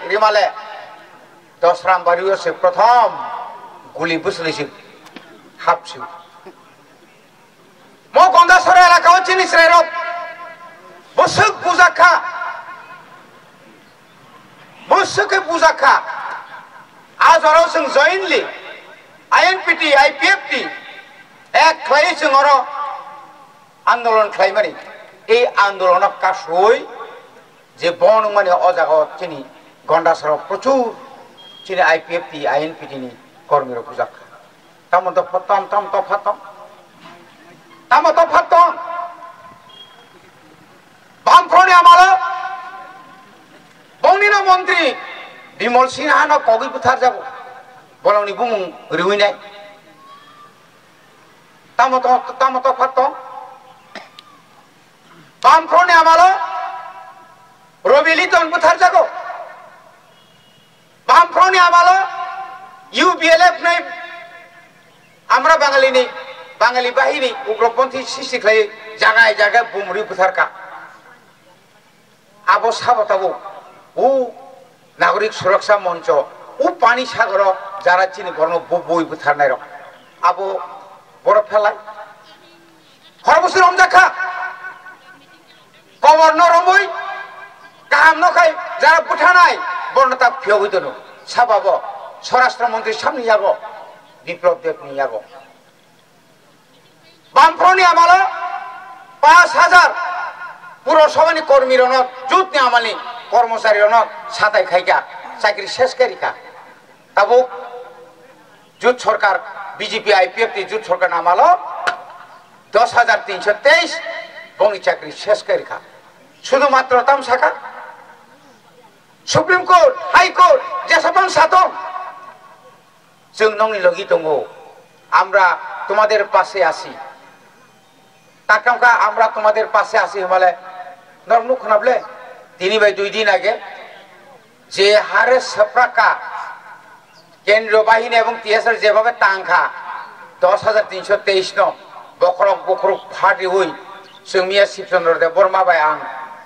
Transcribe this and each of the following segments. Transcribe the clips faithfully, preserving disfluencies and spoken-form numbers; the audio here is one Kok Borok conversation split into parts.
Rimale, Dosram Bario se prothom guli bwsli se hapsu. Mo Gondasora elaka o chini chwrairok bwswk bujak kha, bwswk khe bujak kha. A jorao chwng jointly I N P T, I P F T ek khlaiwi chwng oro andolon khlaimani. Ei andolono kasui je bo nungmani o jaga o chini Gondasora prochur chini I P F T, I N P T ni kormirok bujak kha. Tamo topha tong, tamo topha tong. Tamo topha tong. Bamfroni amalo bongni no montri Bimal Sinha no kogwi butharjago. Bolongni bumung riwi nai. Tamo to, tamo topha tong. Bamfroni amalo Robi Liton butharjago. Bamfroni amalo U P L F ni Amra Bangali ni, Bangali bahini ugroponthi sristi khlai jaga jaga bumri butharka. Abo sabo tabuk o Nagorik Suraksha Moncho, o Pani Sagoro jara chini borno bo boi butharnai rok. Abo borok phelai. Hor bwswk romjak kha. Kobor no romwi kaham no khai jara bwthanai borno ta phiyogwi tono. Sababo Swarashtra Montri samni yago Biplab Deb ni yago. Bamfroni amalo pash hajar Purosabha ni kormi rokno, jut ni amani kormochari rokno satai khaika, chakri ses khairika. Tabuk Jut Sorkar, B J P I P F ni Jut Sorkar ni amalo dos hajar tinso teis bongni chakri ses khe rikha. Sudhu matro tam saka, Supreme Court, High Court, jesapang satong, chwng nongni logi tongo, আমরা তোমাদের পাশে আছি. Takam kha আমরা তোমাদের পাশে আছি hwnmale norok nuk khna ble? Tini bai dui din age je hare swprak kha kendriyo bahini ebong T S R jebabe tang kha dos hajar tinso teis no bokhorok bokhorok phat riwi chwng miya Shibchandra Debbarma bai ang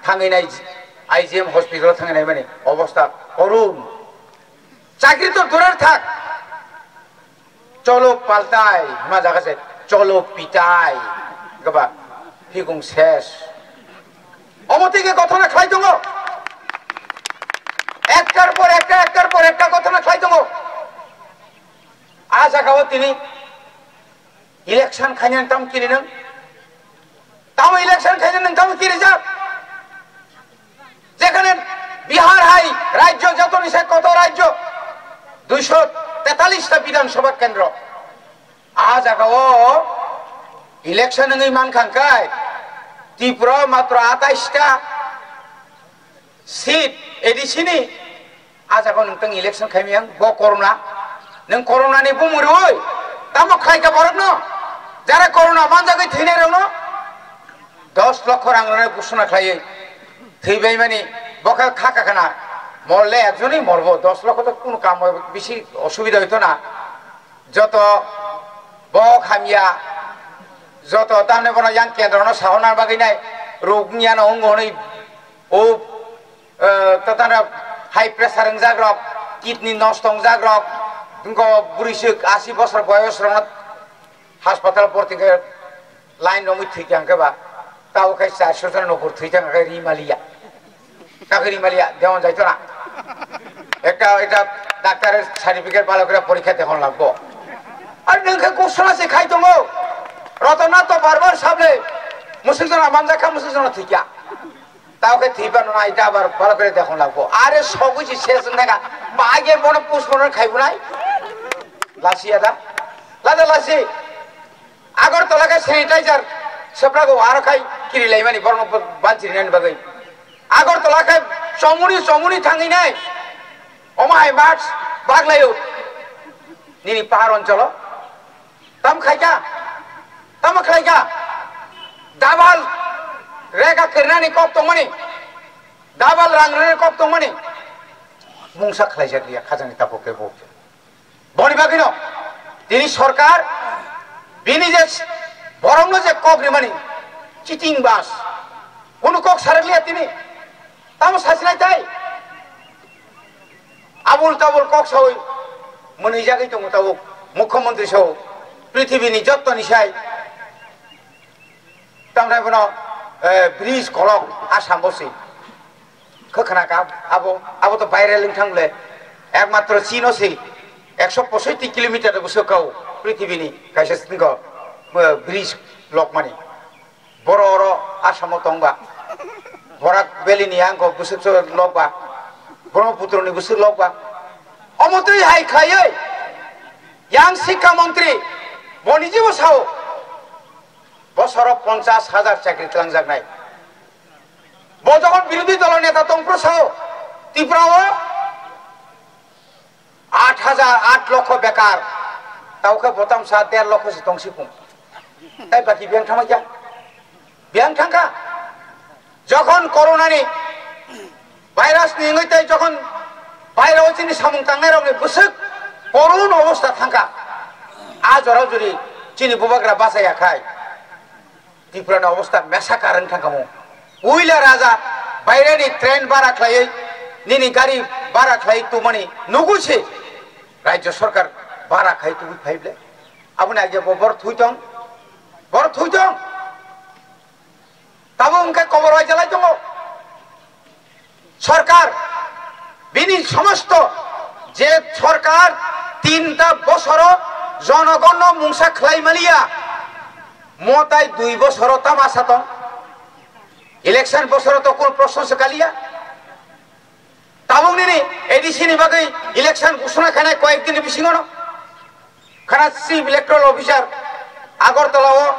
thangwi nai I G M hospital thangwi nai mani obostha korun. Chakri to durer thak, cholo paltai, hima jaga se cholo pitai, gaba phikung ses. Omo tike gothona khlai tongo, ektar por ekta, ektar por ekta gothona khlai tongo. A jaga o tini Election khainani tamo kiri nang? Tamo election khainani nang tamo kiri jak? Jekhane Bihar hai rajyo, jotoni se koto rajyo, duiso tetalis ta Bidhan Sabha kendro. A jaga o election wngwi mankha hwnkhe Tripura matro atais ta seat A D C ni. A jaga o nwng tang election khaimiyang, bo corona. Nwng corona ni bumung rwi tamo khlai kha borok no? Jara corona manjagwi thwinai rok no dos lokho rang rwnai ghosona khlaiwi thwibai mani bo kha kha kha khana. Morle ekjoni morbo, dos lokho to kunu kam bisi osubida hoito na. Joto bo khamya, joto tamne bono yang kendro no sahorna bagwi nai rok wngya no wngo hwnwi o, eh, tatano high pressure wngjak rok, kidney nosto wngjak rok, wngkho bwrwi swk asi bosor boyos rokno hospital bhorti khe line romwi thwi khe hwnkhe ba, tabo khe charso jona nokor thwi thang khe rimaliya. Chakri maliya, dewan jaito na. Ekta, ekta doctor certificate bhalo kore porikha dekhon lagbo. Ar nwng khe ghosona se khai tongo. Rotona to barbar sable musuk jona manjak kha, musuk jona thikya. Tao khe thiba no ai ta bar bhalo kore dekhon lagbo. Are sogwi si ses nega. Ba age bono postmortem khai bunai. Lasi ada. Lada lasi. Agartala khe sanitizer seprago aro khai kiri laimani borokno banchirinani bagwi. Agartala khe chomuni chomuni thangwi nai. Omo hai mask baglaio. Nini pahar oncholo. Tam khaikha. Tamo khlaikha. Double rega kirnani kok tongmani. Double rang rwnani kok tongmani. Mungsa khlaijak liya khajani tapo kebo. Boni bagwino tini sorkar bini je borokno je kok rimani chiting bas, kunu kok sarakliya tini. Tamo sasinai tai? Tabul tabul kok sawi mwnwijagwi tongo tabuk. Mukhyamantri sao prithibini jottoni sai tamni bono, eh, bridge kolok Assam bo se. Khwkhna ka abo, abo to viral wng thang le. Ekmatro Chino se ekso posoiti kilometer bo se kau prithibini kaisa sitwng ko, eh, bridge lokmani. Boro oro Assamo tongba. Borak Valley ni angko bwswk so lokba. Brahmaputra ni bwswk lokba. Omo twi hai khlaiwi yang Sikha Montri boni jibo sao bosoro ponchas hajar chakri twlangjaknai. Bo jokhon birodhi dolo neta tongphuru sao Tripura o aat hajar, aat lokho bekar. Tao khe botam sa der lokho se tong sipung. Tai baki biyang thangma kya? Biyang thangkha. Jokhon corona ni virus ni wngwi tai jokhon bairao chini samung tangnai rok ni bwswk korun obostha thangkha. A jora juri chini bubagra bachaya khai. Tripura ni obostha mesa karang thangkha mo. Uila raja baire ni train bara khlaiwi, nini gari bara khlaiwi tumani nugu se. Rajya sarkar bara khai tubui phaible. Aboni age bo bor thui tong, bor thui tong. Tabo hwnkhe kobor waijalai tongo. Sarkar bini somosto je sarkar tinta bosoro jonogonno mungsa khlai maliya, motai dui bosoro tamasa tong, election bosoro to kunu proshno se kaliya. Tabuk nini A D C ni bagwi election ghosona khainai koyek din ni bisingo no khana Chief Electoral Officer Agartala o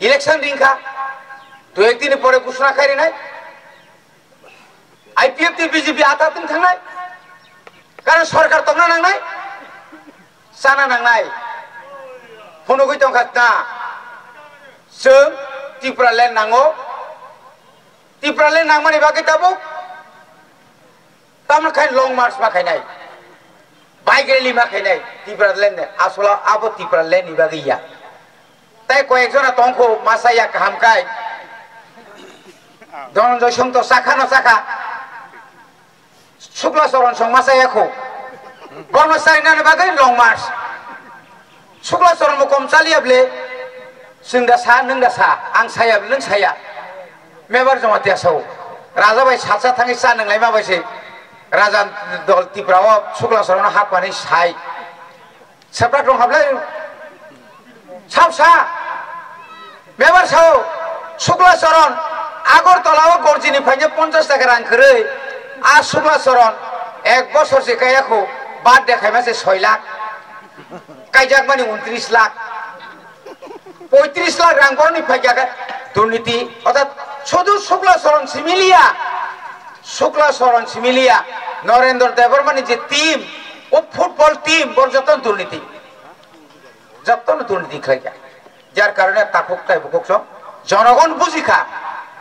election ringkha, dui ek din pore ghosona khai rinai. I P F T B J P ata tong thangnai, karon sarkar tongna nangnai, chana nangnai. Phunugwi tongkha na, chwng Tripura land nango, Tripura land nangmani bagwi tabuk tamni khai long march ma khainai, bike rally ma khainai, Tripura land ni aswla abo Tripura land ni bagwi ya. Tai koyek jona tongkho masa ya kaham kai. Dhananjay Song to chakha no chakha. Shukla Charan Song masa ya kho. Bono sai nani bagwi long march. Shukla Charan mo kom chaliya ble. Chwng da sa, nwng da sa, ang saya ble, nwng saya. Mebar Jamatia sao. Raja bai salsa thangwi cha nwnglai ma bai se. Raja dol Tripura o Shukla Charan no hapmani sai. Seprak rong hablai. Sabsa. Mebar sao. Shukla Charan. Agartala o Gorjini phaikhe ponchash taka rang kwrwi. A Shukla Charan. Ek bosor se kaya kho. Birthday khaima se soi lakh. Kaijakmani untris lakh. Poitris lakh rang boroni phaikha khe durniti. Orthat sudu Shukla Charan similiya. Shukla Charan similiya. Narendra Debbarma ni je team. O football team, bor joto durniti, joto no durniti khlaikha. Jar karone takhuk tai bukhuk song jonogon bujikha.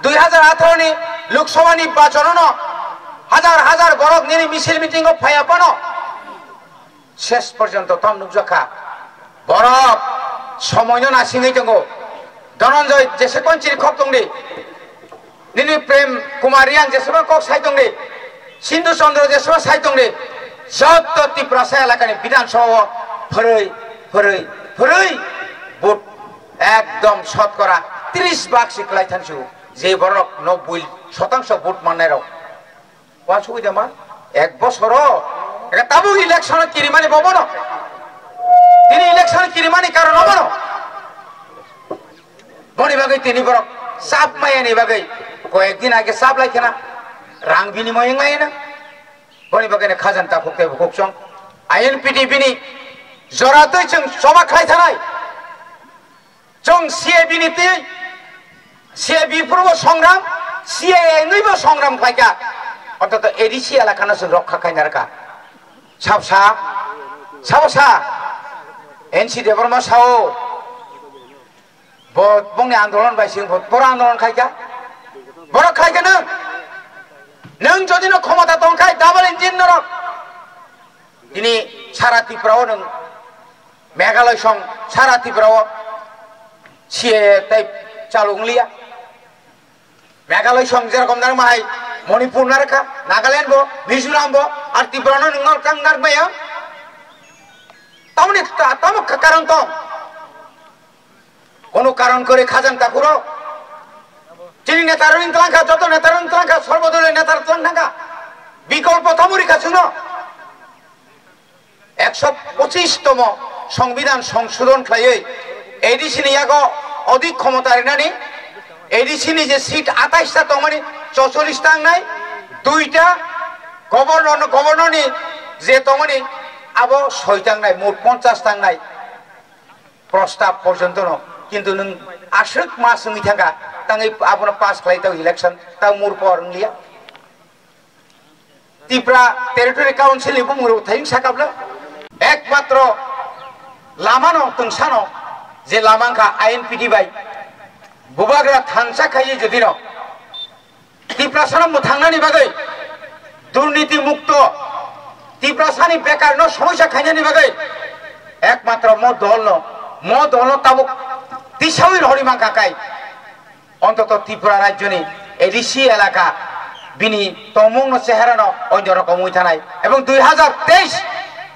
Dui hajar atharo ni Lok Sabha ni bachon no hajar hajar borok nini misil meeting o phaiya phano ses porjonto tam nukjakha. Borok somoino nasingwi tongo. Dhananjay jese kon chiri khok tongdi. Nini Prem Kumar Reang jeseba kok sai tongdi, Sindhu Chandra jeseba sai tongdi, jotto Tiprasa elakani Bidhan Sabha o phwrwi, phwrwi, phwrwi vote ekdom shotkora tris bhag si kwlai thansu, je borok nobboi shotangso vote mannai rok. Wansugwi de ma, ek bosoro, eka tabuk election kirimani bobono, tini election kirimani karon obono. Boni bagwi tini borok chap maya ni bagwi koyek din age chap lai khena rang binimoy wng lai na. Boni bagwi no khajan takhuk tei bukhuk song I N P T bini jora twi chwng choba khlai thanai. Chwng C A B ni twi C A B phuru bo songram, C A A wngwi bo songram khlai kha. Antoto A D C elaka no chwng rokha khai narwkha. Sabsa, sabsa, N C Debbarma sao. Bo bongni andolon bai sing bo, boro andolon khai kha. Boro khai kha nwng. Nwng jodi no khomota tong khai double engine norok. Tini sara Tripura o nwng Meghalaya song sara Tripura o C A A tai chalu wng liya. Meghalaya song jerokom nang mahai Manipur narwkha. Nagaland bo, Mizoram bo, ar Tripura no nwng nol kang nar maya. Tamoni ta-, tamo ka-, karon tong. Kono karon kore khajang takuro. Chini neta roni twlang kha, joto neta roni twlang kha, sorbodoloi neta roni twlang thang kha. Bikolpo tamo rikha chwngno. Ekso pochis tomo Songbidan songsodon khlaiwi A D C ni yago odik khomota rinani, A D C ni je seat atais ta tongmani chocholish ta wngnai, duita governor, governor ni je tongmani abo soi ta wngnai, mot ponchas ta wngnai prostab porjonto no, kintu nwng aswk mas wngwi thangkha, tangwi abono pass khlai tao election, tao murpo wng liya. Tripura Territory Council ni bumung rok thayung sakabla. Ekmatro lama no tungsano je lama wngkha I N P T bai bubagra thansa khaiwi jodi no Tiprasa no mwthangnani bagwi durniti mukto Tiprasa ni bekar no somosya khainani bagwi ekmatro mo dol no, mo dol no tabuk tisawi rohori mankha kai. Ontoto Tripura rajyoni A D C elaka bini tongmungno cheharano onyo rokom wngwi thanai. Ebong dui hajar teis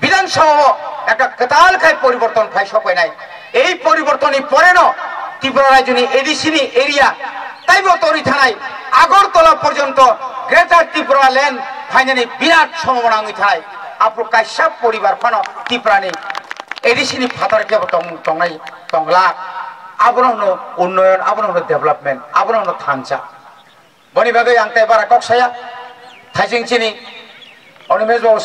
Bidhan Sabha o ekta kwtal khai poriborton phai sokpainai. Ei poribortonni poreno Tripura rajyoni A D C ni area taibo torwi thanai Agartala porjonto Greater Tripura land phainani birat sombhabona wngwi thanai. Aphuru kaisa poribar phano Tripurani A D C ni phatar kebo tong-, tongnai tongla. Abono hwno unnoyon, abono hwno development, abono hwno thansa. Boni bagwi ang tei bara kok saya. Thaising chini Animesh babu